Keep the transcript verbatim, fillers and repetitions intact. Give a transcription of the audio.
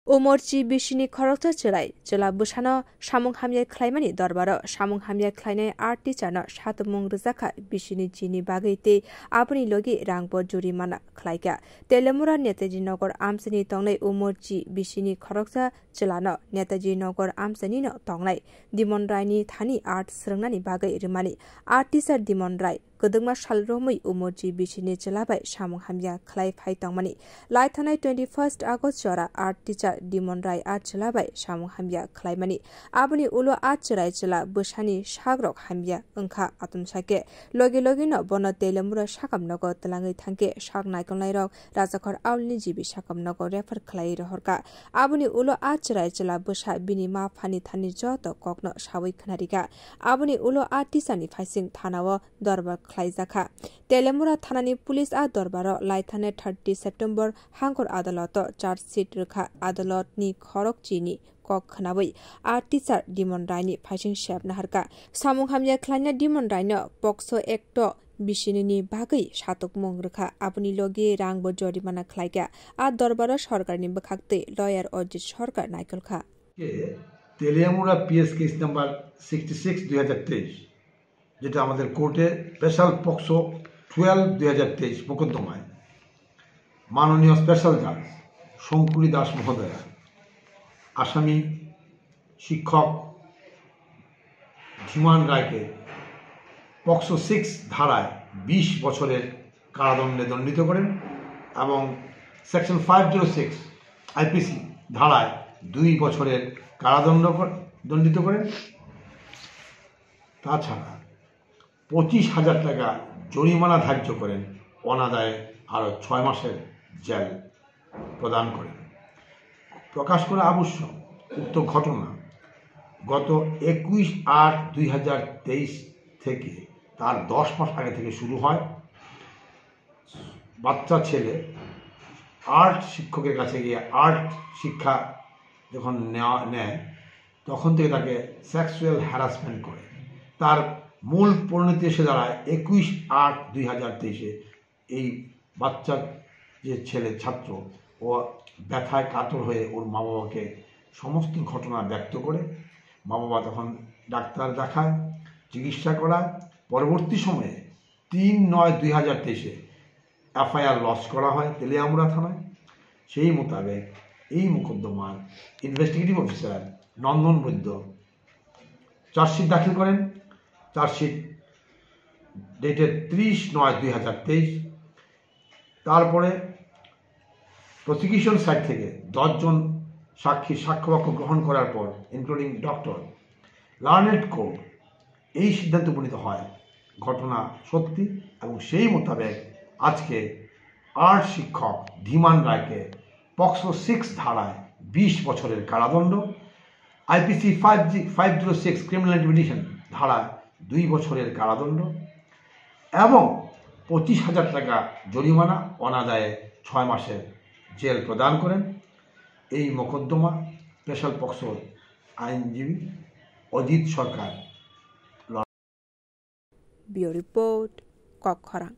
Umorchi bisini khoroksa chwrai chwla bwsano samung hamya khlaimani dorbaro samung hamya khlainai art teacher no satokmung rwjakha bisini chini bagwi tei aboni logi rangbo jurimana khlaikha. Telemura Netaji Nagar amchini tongnai Umorchi bisini khoroksa chwlano Netaji Nagar amchini no tongnai Dimon Raini thani art swrwngnani bagwi rwmani. Art teacher Dimon Rai kwdwkma sal romwi Umorchi bisini chwla bai samung hamya khlai phai tongmani. Lai thanai twenty first August jora art teacher Dimon Rai a chwla bai samung hamya khlaimani. Aboni ulo a chwrai chwla bwsani sakrok hamya wngkha atomsa khe. Logi logi no bono Telemura sakam nogo twlangwi thangkhe sak naikolnairok Rajakhor aulni G B sakam nogo refer khlaiwi rohorkha. Aboni ulo a chwrai chwla bwsa bini ma phani thani joto kokno sawi khnarikha. Aboni ulo a teacher ni phaising thanao dorbar khlaijakha. Telemura thanani police a dorbaro laithane thirty September hangkor adaloto charge sheet rwkha. Adalotni khorok chini kok khnawi a teacher Dimon Raini phaising sep naharkha. Samung hamya khlaina Dimon Raino POCSO Act o bisinini bagwi satokmung rwkha. Aboni logi rangbo jorimana khlaikha. A dorbaro sorkarni bwkhaktwi lawyer Ajit Sarkar naikolkha. Teliamura P S case number sixty six দুই হাজার তেইশ, যেটা আমাদের কোর্টে special POCSO twelve দুই হাজার তেইশ মোকদ্দমায় মাননীয় স্পেশাল জাজ শঙ্কুলি দাস মহোদয়া আসামি শিক্ষক ধীমান রায়কে পক্সো সিক্স ধারায় বিশ বছরের কারাদণ্ডে দণ্ডিত করেন এবং section five zero six IPC ধারায় দুই বছরের কারাদণ্ড কর-, দণ্ডিত করেন। তাছাড়া পঁচিশ হাজার টাকা জরিমানা ধার্য করেন, অনাদায়ে আরও ছয় মাসের জেল প্রদান করেন। প্রকাশ করা আবশ্যক, উক্ত ঘটনা গত একুশ আট দুই হাজার তেইশ থেকে, তার দশ মাস আগে থেকে শুরু হয়। বাচ্চা ছেলে আর্ট শিক্ষকের কাছে গিয়ে আর্ট শিক্ষা যখন নেওয়া, নেয়, তখন থেকে তাকে সেক্সুয়াল হ্যারাসমেন্ট করে। তার মূল পরিণতি এসে দাঁড়ায় একুশ আট দুই হাজার তেইশে। এই বাচ্চা যে ছেলে ছাত্র, ও ব্যথায় কাতর হয়ে ওর মা বাবাকে সমস্ত ঘটনা ব্যক্ত করে। মা বাবা তখন ডাক্তার দেখায়, চিকিৎসা করায়। পরবর্তী সময়ে তিন নয় দুই হাজার তেইশে এফআইআর লজ করা হয় তেলিয়ামুড়া থানায়। সেই মোতাবেক এই মোকদ্দমার ইনভেস্টিগেটিভ অফিসার নন্দন বৈদ্য চার্জশিট দাখিল করেন। চার্জশিট ডেটেড ত্রিশ নয় দুই হাজার তেইশ। তারপরে প্রসিকিউশন সাইড থেকে দশ জন সাক্ষী সাক্ষ্যবাক্য গ্রহণ করার পর, ইনক্লুডিং ডক্টর লার্নেড কোর্ট, এই সিদ্ধান্ত উপনীত হয় ঘটনা সত্যি এবং সেই মোতাবেক আজকে আর্ট শিক্ষক ধীমান রায়কে পক্সো সিক্স ধারায় বিশ বছরের কারাদণ্ড, IPC five G, five zero six criminal intimidation ধারায় দুই বছরের কারাদণ্ড এবং পঁচিশ হাজার টাকা জরিমানা, অনাদায়ে ছয় মাসের জেল প্রদান করেন এই মোকদ্দমা স্পেশাল পক্সোর আইনজীবী অজিত সরকার। Bureau Report, Kokkhorang.